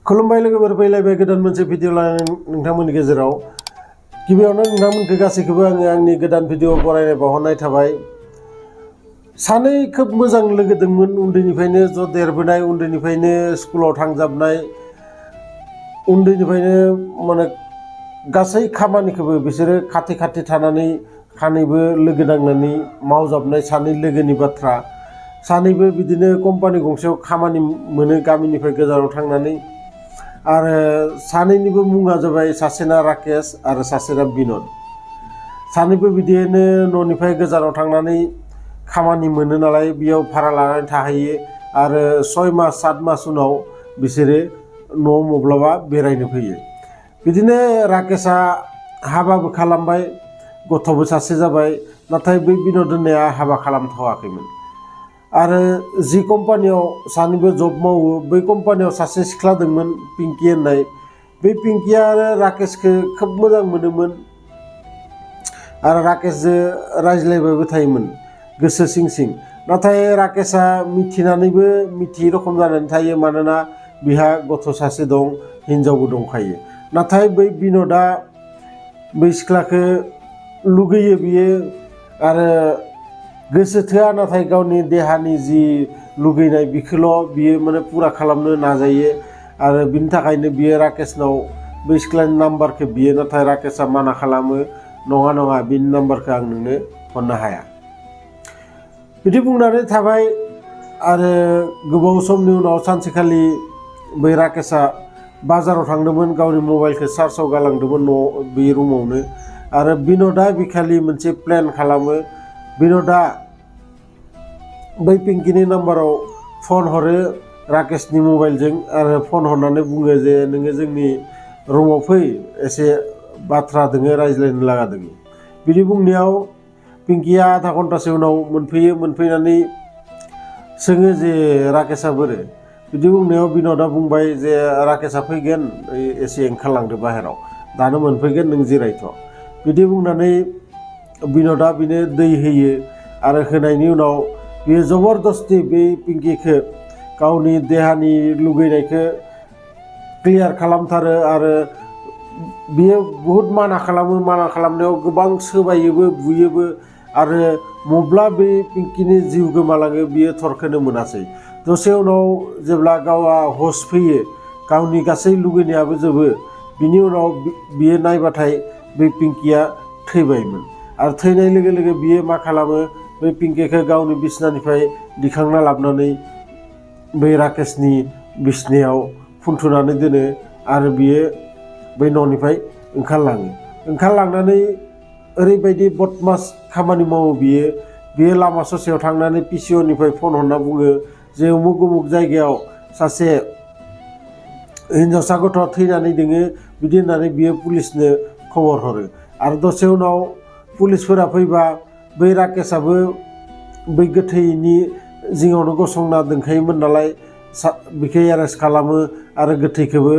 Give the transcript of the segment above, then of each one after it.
खुलुमबाय लोगोफोर फैलायबाय गोदान मोनसे भिडिअ लानानै नोंथांमोननि गेजेराव गिबियावनो नोंथांमोनखौ गासैखौबो आङो आंनि गोदान भिडिअ बरायनाय बावहरनाय थाबाय सानै खोब मोजां लोगो दंमोन उन्दैनिफ्रायनो ज' देरबोनाय उन्दैनिफ्रायनो स्कुलाव थांजाबनाय उन्दैनिफ्रायनो माने गासै खामानिखौबो बिसोरो खाथि खाथि थानानै खानैबो लोगो नांनानै मावजाबनाय सानै लोगोनि बाथ्रा सानैबो बिदिनो कम्पानि गंसेयाव खामानि मोनो गामिनिफ्राय गोजानाव थांनानै आरो सानैनिबो मुङा जाबाय सासेना राकेश आरो सासेना बिनोद सानैबो बिदिनो न'निफ्राय गोजानाव थांनानै खामानि मोनो नालाय बेयाव भारा लानानै थाहैयो आरो 6 मास 7 मास उनाव बिसोरो न'आव माब्लाबा बेरायनो फैयो बिदिनो राकेशआ हाबाबो खालामबाय गथ'बो सासे जाबाय नाथाय बै बिनोद होननाया हाबा खालामथ'वाखैमोन आरो जि कम्पानियाव सानैबो जब मावो बै कम्पानियाव सासे सिख्ला दंमोन पिंकी होननाय बै पिंकीया आरो राकेशखौ खोब मोजां मोनोमोन आरो राकेशजों रायज्लायबायबो थायोमोन गोसो सिं सिं नाथाय राकेशआ मिथिनानैबो मिथियै रखम जानानै थायो मानोना बिहा गथ' सासे दं हिनजावबो दंखायो नाथाय बै बिनोदआ बै सिख्लाखौ लुगैयो बियो आरो गोसो थोआ नाथाय गावनि देहानि जि लुगैनाय बिखौल' बियो माने पुरा खालामनो नाजायो आरो बिनि थाखायनो बियो राकेशनाव बै सिख्लानि नाम्बारखौ बियो नाथाय राकेशआ माना खालामो नङा नङा बिनि नाम्बारखौ आं नोंनो हरनो हाया बिदि बुंनानै थाबाय आरो गोबाव समनि उनाव सानसेखालि बै राकेशआ बाजाराव थांदोंमोन गावनि मबाइलखौ चार्जआव गालांदोंमोन न'आव बे रुमावनो आरो बिनोदआ बिखालि मोनसे प्लेन खालामो बिनोदआ बै पिंकीनि नाम्बाराव फन हरो राकेशनि मबाइलजों आरो फन हरनानै बुङो जे नोङो जोंनि रुमाव फै एसे बाथ्रा दोङो रायज्लायनो लागा दोङो बिदि बुंनायाव पिंकीया आधा घन्टासो उनाव मोनफैनानै सोङो जे राकेशआ बोरो बिदि बुंनायाव बिनोदआ बुंबाय जे राकेशआ फैगोन एसे ओंखारलांदो बाहेराव दानो मोनफैगोन नों जिरायथ' बिदि बुंनानै बिनोदआ बिनो दै होयो आरो होनायनि उनाव बियो जबरदस्ति बे पिंकीखौ गावनि देहानि लुगैनायखौ क्लियार खालामथारो आरो बियो बहुद माना खालामो माना खालामनायाव गोबां सोबायोबो बुयोबो आरो मब्ला बे पिंकीनि जिउ गोमालाङो बियो थरखोनो मोनासै दसे उनाव जेब्ला गावआ होश फैयो गावनि गासै लुगैनायाबो जोबो बिनि उनाव बियो नायबाथाय बे पिंकीया थैबायमोन आरो थैनाय लोगो लोगो बियो मा खालामो बै पिंकीखौ गावनि बिसनानिफ्राय दिखांना लाबोनानै बै राकेशनि बिसनायाव फुन्थुनानै दोनो आरो बियो बै न'निफ्राय ओंखारलांनानै ओरैबायदि बदमास खामानि मावो बियो लामा ससेयाव थांनानै PCOनिफ्राय फन हरना बुङो जे उमुक उमुक जायगायाव सासे हिनजावसा गथ' थैनानै दोङो बिदि होननानै बियो पुलिसनो खबर हरो आरो दसे उनाव पुलिसफोरा फैबा बै राकेशआबो बै गोथैनि जिङावनो गसंना दोनखायोमोन नालाय बिखौ एरेस्ट खालामो आरो गोथैखौबो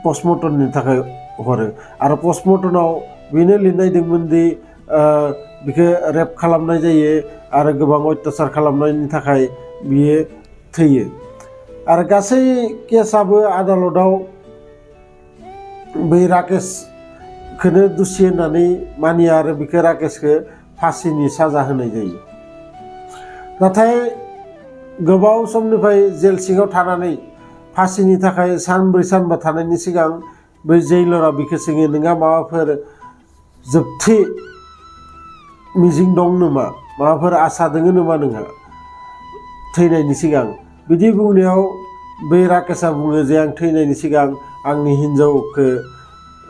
पस्टमर्टमनि थाखाय हरो आरो पस्टमर्टमाव बेनो लिरनाय दंमोन दि बिखौ रेप खालामनाय जायो आरो गोबां अत्याचार खालामनायनि थाखाय बियो थैयो आरो गासै केसआबो आदालताव बै राकेशखौनो दुसि होननानै मानिया आरो बिखौ राकेशखौ फासिनि साजा होनाय जायो नाथाय गोबाव समनिफ्राय जेल सिङाव थानानै फासिनि थाखाय सानब्रै सानबा थानायनि सिगां बै जेइलरा बिखौ सोङो नोंहा माबाफोर जोबथि मिजिं दं नामा माबाफोर आसा दङ नामा नोंहा थैनायनि सिगां बिदि बुंनायाव बै राकेशआ बुङो जे आं थैनायनि सिगां आंनि हिन्जावखौ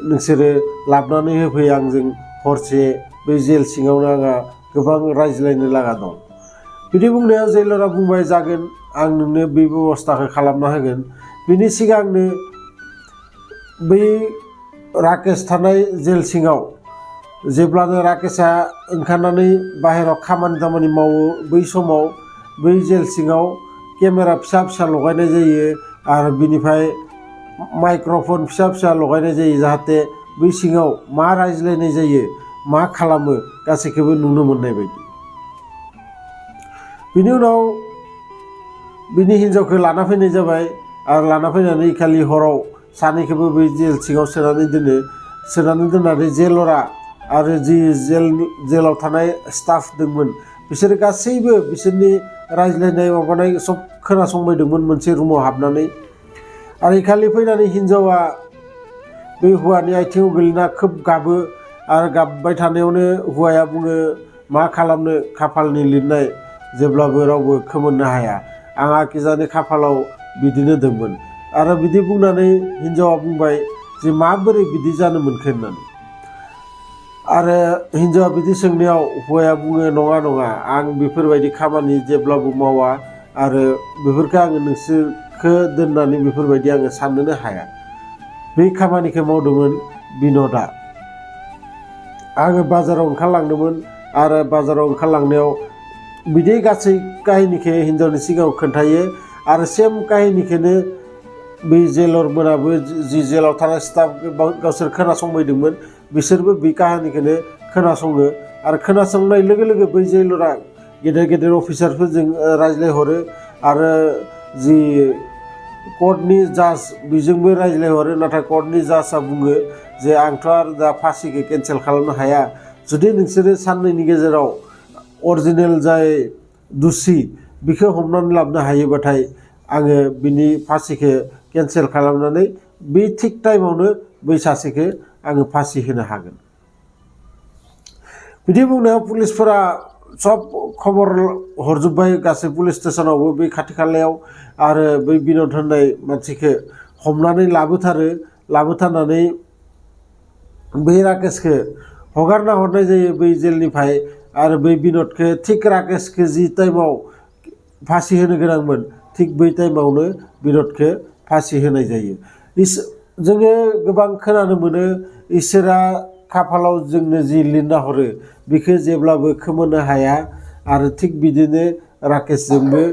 नोंसोरो लाबोनानै होफै आंजों हरसे बै जेल सिङावनो आंहा गोबां रायज्लायनो लागा दं बिदि बुंनायाव जेइलरा बुंबाय जागोन आं नोंनो बे बेबस्थाखौ खालामना होगोन बिनि सिगांनो बै राकेश थानाय जेल सिङाव जेब्लानो राकेशआ ओंखारनानै बाहेरायाव खामानि मावो बै समाव बै जेल सिङाव केमेरा फिसा फिसा लगायनाय जायो आरो बिनिफ्राय माइक्र'फन फिसा फिसा लगायनाय जायो जाहाथे बै सिङाव मा रायज्लायनाय जायो मा खालामो गासैखौबो नुनो मोननाय बायदि बिनि उनाव बिनि हिन्जावखौ लाना फैनाय जाबाय आरो लाना फैनानै खालि हराव सानैखौबो बै जेल सिङाव सोनानै दोननानै जेलरा आरो जि जेलाव थानाय स्टाफ दंमोन बिसोर गासैबो बिसोरनि रायज्लायनाय माबानाय सब खोनासंबायदोंमोन मोनसे रुमाव हाबनानै। आरो खालि फैनानै हिन्जावा बै हौवानि आथिङाव गोलैना खोब गाबो आरो गाबबाय थानायावनो हौवाया बुङो, मा खालामनो खाफालनि लिरनाय जेब्लाबो रावबो खोमोरनो हाया, आंहा खिजानि खाफालाव बिदिनो दंमोन। आरो बिदि बुंनानै हिन्जावा बुंबाय जे माबोरै बिदि जानो मोनखो होननानै। आरो हिन्जावा बिदि सोंनायाव हौवाया बुङो, नङा आं बेफोरबायदि खामानि जेब्लाबो मावा आरो बेफोरखौ आङो नोंसोरखौ दोननानै बेफोरबायदि आङो साननोनो हाया। बे खामानिखौ मावदोंमोन बिन'दा। आङो बाजाराव ओंखारलांदोंमोन आरो बाजाराव ओंखारलांनायाव बिदि गासै काहिनिखौ हिन्जावनि सिगाङाव खोन्थायो आरो सेम काहिनिखौनो बै जेलरमोनाबो जि जेलाव थानाय स्टाफ गावसोर खोनासंबायदोंमोन बिसोरबो बे काहानिखौनो खोनासङो आरो खोनासंनाय लोगो लोगो बै जेलरा गेदेर अफिसारफोरजों रायज्लायहरो आरो जि कर्टनि जाज बेजोंबो रायज्लायहरो। नाथाय कर्टनि जाजआ बुङो जे आंथ' आरो दा फासिखौ केन्सेल खालामनो हाया, जुदि नोंसोरो साननैनि गेजेराव अरिजिनेल जाय दुसि बेखौ हमनानै लाबोनो हायोबाथाय आङो बिनि फासिखौ केन्सेल खालामनानै बे थिग टाइमावनो बै सासेखौ आङो फासि होनो हागोन। बिदि बुंनायाव पुलिसफोरा सब खबर हरजोब्बाय गासै पुलिस स्टेसनावबो बै खाथि खालायाव आरो बै बिन'द होननाय मानसिखौ हमनानै लाबोथारनानै बै राकेशखौ हगारना हरनाय जायो बै जेलनिफ्राय। आरो बै बिन'दखौ थिग राकेशखौ जि टाइमाव फासि होनो गोनांमोन थिग बै टाइमावनो बिन'दखौ फासि होनाय जायो। जोङो गोबां खोनानो मोनो इसोरा खाफालाव जोंनो जि लिरना हरो बेखौ जेब्लाबो खोमोरनो हाया आरो थिग बिदिनो राकेशजोंबो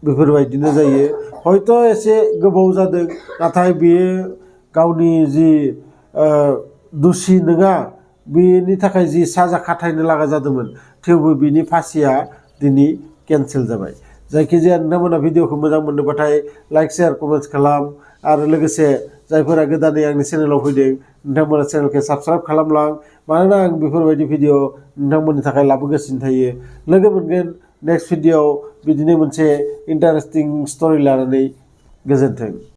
बेफोरबायदिनो जायो। हयथ' एसे गोबाव जादों नाथाय बेयो गावनि जि दुसि नङा बेनि थाखाय जि साजा खाथायनो लागा जादोंमोन थेवबो बिनि फासिया दिनै केन्सेल जाबाय। जायखिजाया नोंथांमोना भिडिअखौ मोजां मोनदोंबाथाय लाइक शेयार कमेन्ट्स खालाम आरो लोगोसे जायफोरा गोदानै आंनि चेनेलाव फैदों नोंथांमोना चेनेलखौ साबस्क्राइब खालामलां, मानोना आं बेफोरबायदि भिडिअ नोंथांमोननि थाखाय लाबोगासिनो थायो। लोगो मोनगोन नेक्स्ट भिडिअ बिदिनो मोनसे इन्टारेस्टिं स्ट'रि लानानै। गोजोन्थों।